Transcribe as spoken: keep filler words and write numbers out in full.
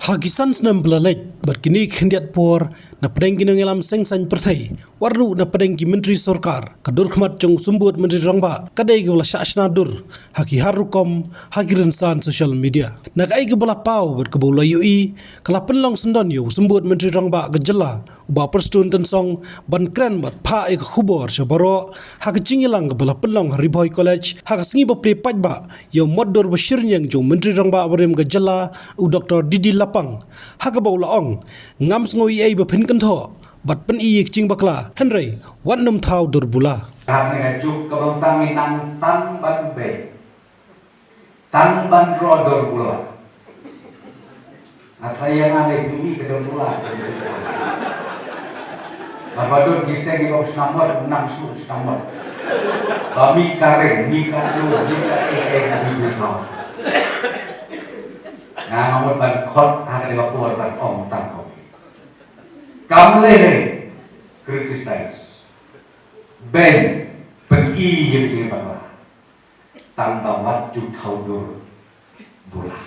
Ha ki san snem ba la leit bad kine ki khyndiat por, na pdeng ki nongïalam seng saiñ pyrthei, wat ruh na pdeng ki myntri sorkar, ka dur khmat jong u Symbud Myntri Rangbah ka dei kaba la shah shna dur ha ki har rukom, ha ki rynsan social media. Na kaei kaba la paw bad kaba u la ïohi, ka la pynlong syndon ïa u Symbud Myntri Rangbah ka jylla, u Bah Prestone Tynsong, ban kren bad phah ïa ka khubor sha baroh ha ka jingïalang kaba la pynlong ha Ri Bhoi College ha ka sngi ba plie paidbah ïa u mot dur ba shyrñiang jong u Myntri Rangbah barim ka jylla, u Doktor D D Lapang, ha kaba u la ong: Ngam sngew ei ei ba phin kynthoh bad pyni ïa ka jingbakla, hynrei wat nym thaw dur bula. Ka ne ka juk ka bang tang i nang tang ban bei, tang ban ro dur bula. Nga trai ïa nga ne bini ka dur bula. Ba ba dur ki seng i ba u snamot, nang su snamot. Ba mi ka reng, mi ka su, mi ka e e, mi ka su. Nga nga mut ban khot ha ka dei ka por ban ong tang ko. Kam leh leh criticize, beiñ, pyni ïa ka jingbakla. Tang ba wat ju thaw dur bula.